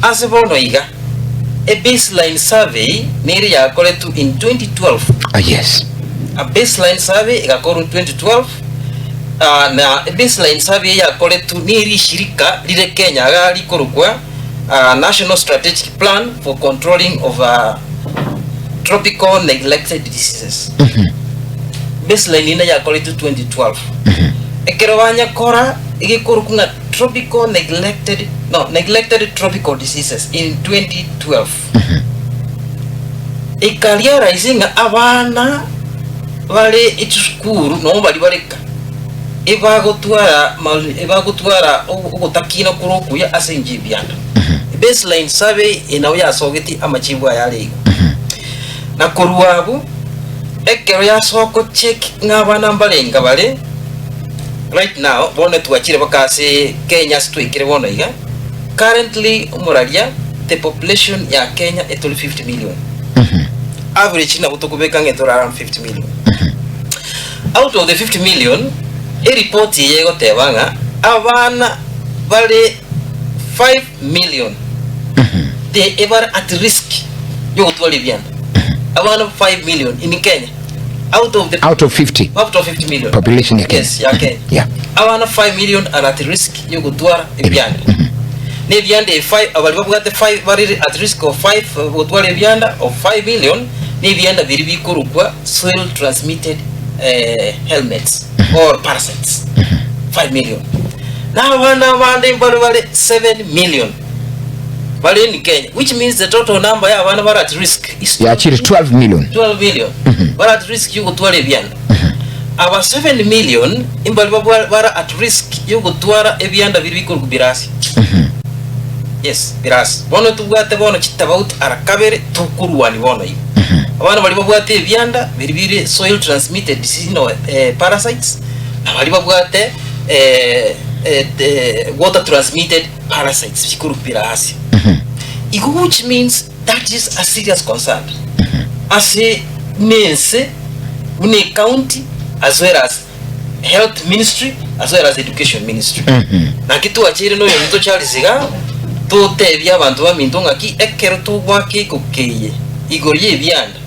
Ase bono iga, a baseline survey nere yakoretwe in 2012. Ah, yes. A baseline survey egakorwa 2012 ah, na a baseline survey yakoretwe ne rishirika rire Kenya iga rikorokwa ah, National Strategic Plan for Controlling of ah, Tropical Neglected Diseases. Baseline eye yakoretwe 2012. Ekero banyakora egekorokwa ng'a Tropical neglected no neglected tropical diseases in 2012 ekarealize ng'a abana bare echisukuru nabo baria bare ka ebagotwara mal ebagotwara ogotakina kore okuya ase enchera ebianda. Baseline survey eye nabo yasogetie amachibu aya are igo. Na korwa abwo ekero yasoa gocheck ng'a abana mbarenga bare. Right now bono twachire baka ase Kenya ase twaikire bono iga, currently omoraria the population ya Kenya etori 50 million. Average nabo tokobeka ng'a etore around 50 million. Out of the 50 million, eripoti eye egoteba ng'a abana bare 5 million they ebare at risk yogotwara ebianda. Abana 5 million in Kenya. Out of the Out of 50 out of 50 million population ya Kenya. Yes, ya Kenya. Yeah. Abana 5 million are at risk yogotwara ebianda. Na ebianda ebi 5 abari babwate 5 bari at risk of 5 gotwara ebianda of 5 million na ebianda biria bikorokwa soil transmitted eh, helmets or parasites 5 million. Na abana abande mbare bare 7 million bare in Kenya which means the total number ya abana bare at risk is Yachire 12 million. 12 million bare at risk yogotwara ebianda. Aba 7 million imbari babwa bare at risk yogotwara ebianda biria bikorokwa birasi. Yes, birasi. Bono tobwate bono chitabauti ara kabere tokorwani bono iga. Abana baria babwate ebianda biria bire soil transmitted disease no eh, parasites na baria babwate eh, eh, eh, water transmitted parasites bikorokwa birasi. Igo which means That is a serious concern ase nense buna ecounty as well as health ministry as well as education ministry. Naki twacheire na oyominto Charles iga totebie abanto baminto ng'aki ekero togoaka ekoko eye igoro y'ebianda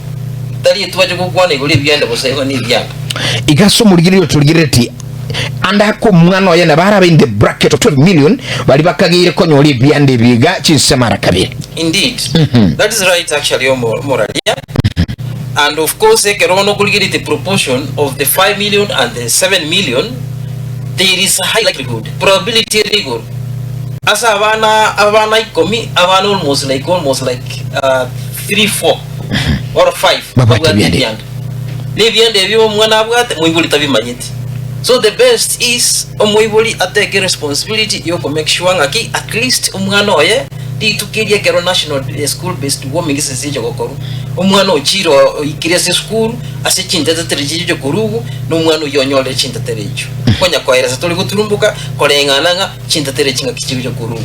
tari etwache gokwana igoro y'ebianda gose igo nebianda. Iga ase omorigereria otorigereretie ande ake omwana oye nabo arabe in the bracket of 12 million baria bakageire konyora ebianda ebi iga chinsemo ara kabere. Indeed, that is right actually omo- omoraria and of course ekero bono okorigereria the proportion of the 5 million and the 7 million there is a high likelihood probability ere igoro ase abana abana ikomi abana almost like almost like uh, 3 4 or 5 Babwate babwate ebianda. ebianda na ebianda ebio omwana abwate moibori tabimanyeti so the best is omoibori ateke responsibility yoko make sure ng'aki at least omwana oye Rituko erio ekero National School Based Deworming Exercise egokorwa, omwana ochiire oikire ase esukuru ase chintetere chiria chiokorugu, na omwana oyio onyorire chintetere echio. Konya koeresa tori goturumboka koreng'ana ng'a chintetere echi ng'aki chigocha korugu.